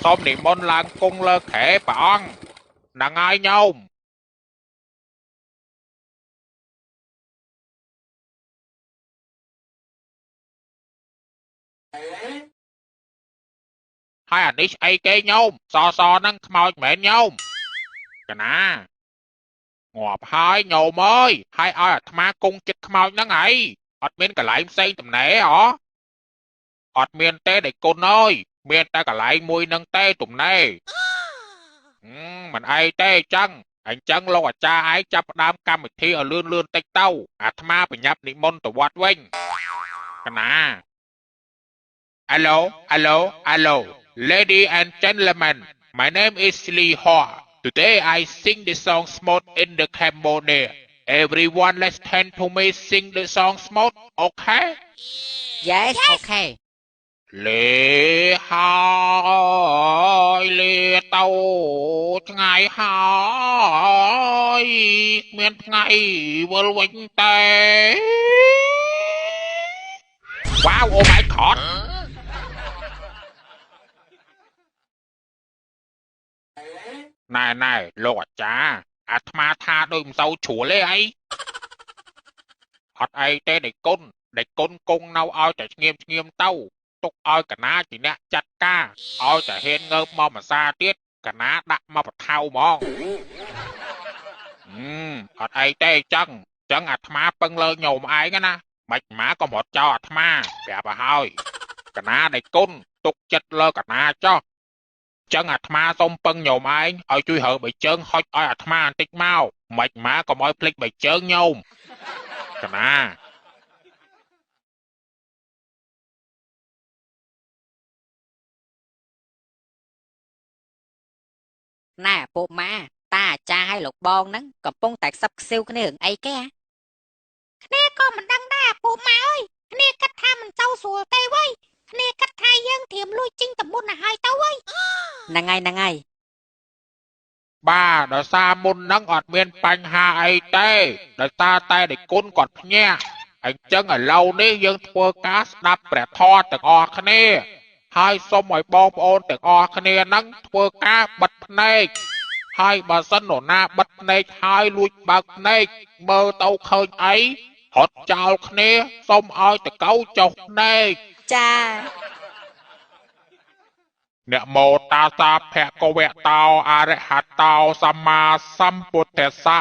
សូមនិមន្តឡើងគង់លើគ្រែព្រះអង្គហ្នឹងហើយញោមហើយអានេះស្អីគេញោមសសហ្នឹងខ្មោចមែនញោមកណាងាប់ហើយញោមអើយហើយឲ្យអាត្មាគង់ចិត្តខ្មោចហ្នឹងហីអត់មានកន្លែងផ្សេងតំណែហ៎អត់មានទេដៃគុណអើយមានតែកន្លែងមួយនឹងទេទំនេរមិនអីទេចឹងអញ្ចឹងលោកអាចារ្យឯងចាប់ផ្ដើមកម្មវិធីឲ្យលឿនលឿនតិចទៅអាត្មាប្រញាប់និមន្តទៅវត្តវិញកណា Hello, hello, hello, lady and gentlemen, my name is Lee Hoa. Today I sing the song Smooth in the Cambodia. Everyone let's turn to me sing the song Smooth, okay? Yes, okay. លេហើយលេទៅឆ្ងាយហើយគ្មានថ្ងៃវិលវិញទេវ៉ាវអូ my god ណែណែលោកអាចារ្យអាត្មាថាដូចមិនសូវជ្រួលទេអីអត់អីទេដេគុណដេគុណគង់នៅឲ្យតែស្ងៀមស្ងៀមទៅទុកឲ្យកណាជាអ្នកចាត់ការឲ្យតែហ៊ានងើបមកម្សាទៀតកណាដាក់មកបថៅហ្មងអត់អីទេចឹងចឹងអាត្មាពឹងលើញោមឯងណាមិនម៉ាកុំរត់ចោលអាត្មាប្រាប់ឲ្យហើយកណាដេគុណទុកចិត្តលើកណាចោះចឹងអាត្មាសូមពឹងញោមឯងឲ្យជួយរើបីជើងហុចឲ្យអាត្មាបន្តិចមកមិនម៉ាកុំឲ្យភ្លេចបីជើងញោមកណា ណែពួកម៉ាតាអាចារ្យឲ្យលោកបងហ្នឹងកំពុងតែខ្សឹបខ្សៀវគ្នារឿងអីគេហ៎គ្នាក៏មិនដឹងដែរពួកម៉ាអើយគ្នាគិតថាមិនសូវស្រួលទេវ៉ៃគ្នាគិតថាយើងត្រៀមលួចចេញតមុនទៅហើយទៅវ៉ៃ ហ្នឹងហើយហ្នឹងហើយ បាទដោយសារមុនហ្នឹងអត់មានបញ្ហាអីទេដោយសារតែដេគុណគាត់ភ្ញាក់អញ្ចឹងឥឡូវនេះយើងធ្វើការស្ដាប់ព្រះធម៌ទាំងអស់គ្នាហើយសូមឲ្យបងប្អូនទាំងអស់គ្នាហ្នឹងធ្វើការបិទភ្នែកហើយបើសិននរណាបិទភ្នែកហើយលួចបើកភ្នែកមើលទៅឃើញអីរត់ចោលគ្នាសូមឲ្យតកៅចុះភ្នែក ចា នមោតាសាភគវតោអរហតោសម្មាសម្ពុទ្ធស្សៈ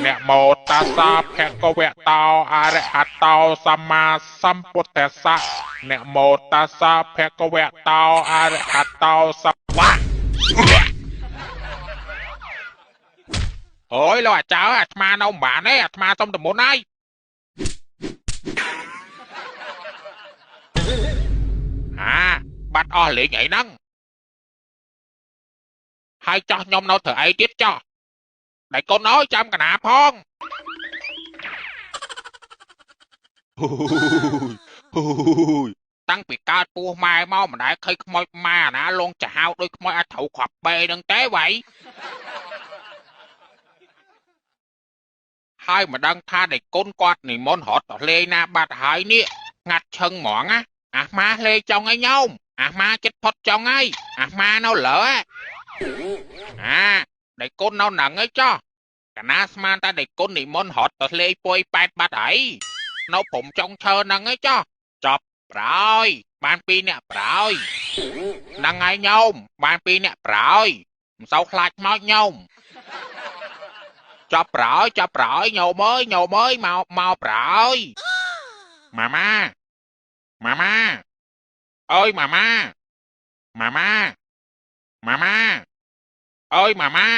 នមោតាសាភគវតោអរហតោសម្មាសម្ពុទ្ធស្សៈនមោតាសាភគវតោអរហតោសម្មាអូយលោកអាចារ្យអាត្មានៅមិនបានទេអាត្មាសុំតមុនហើយហាបាត់អស់លេងអីហ្នឹងហើយចោះខ្ញុំនៅធ្វើអីទៀតចោះដៃកូនអើយចាំកណាផងតាំងពីកើតពោះម៉ែមកមិនដែលឃើញខ្មោចម៉ែអាណាលងចាហៅដូចខ្មោចអាចត្រូវគ្រាប់បេហ្នឹងទេវ៉ៃហើយមិនដឹងថាដៃគុណគាត់និមន្តរត់ទៅលេងណាបាត់ហើយនេះងាត់ឈឹងហ្មងណាអាម៉ាលេចង់អីញោមអាម៉ាចិត្តផុតចង់ហើយអាម៉ានៅលើអាដៃគុណនៅហ្នឹងអីចោះកណាស្មានតែដៃគុណនិមន្តរត់ទៅលេងពុយប៉ែតបាត់ហើយនៅព្រំចុងឈើហ្នឹងអីចោះចប់ប្រោយបានពីរអ្នកប្រោយហ្នឹងហើយញោមបានពីរអ្នកប្រោយមិនសូវខ្លាចខ្មោចញោមចាប់ប្រោយចាប់ប្រោយញោមអើយញោមអើយមកមកប្រោយម៉ាម៉ាម៉ាម៉ាអើយម៉ាម៉ាម៉ាម៉ាម៉ាម៉ាអើយម៉ាម៉ា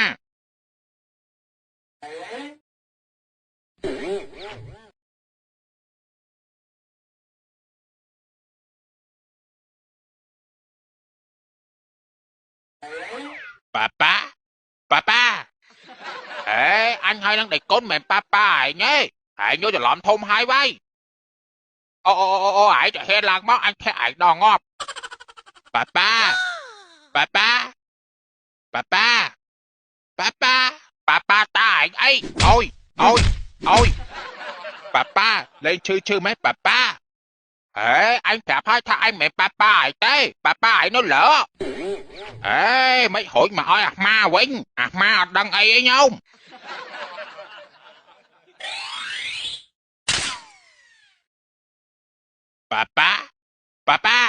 ប៉ាប៉ាប៉ាប៉ាអេអញហើយនឹងដៃកូនមិនប៉ាប៉ាឯងទេឯងយកច្រឡំធំហើយវ៉ៃអូអូអូអូឯងจะហ៊ានឡើងមកអញធាក់ឯងដល់ងាប់ប៉ាប៉ាប៉ាប៉ាប៉ាប៉ាប៉ាប៉ាប៉ាប៉ាតាឯងអីអូយអូយអូយប៉ាប៉ាលេងឈឺឈឺម៉េចប៉ាប៉ា ហេអញប្រាប់ហើយថាអញមិនមែនប៉ាប៉ាឯងទេប៉ាប៉ាឯងនៅលើអេមិនហូចមកឲ្យអាម៉ាវិញអាម៉ាអត់ដឹងអីឯងញោមប៉ាប៉ាប៉ាប៉ា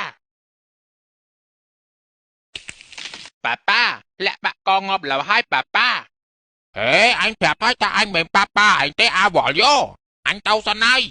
ប៉ាប៉ាលាក់បាក់កងាប់លើហើយប៉ាប៉ាហេអញប្រាប់ហើយថាអញមិនមែនប៉ាប៉ាឯងទេអាវល់យោអញទៅសិនហើយ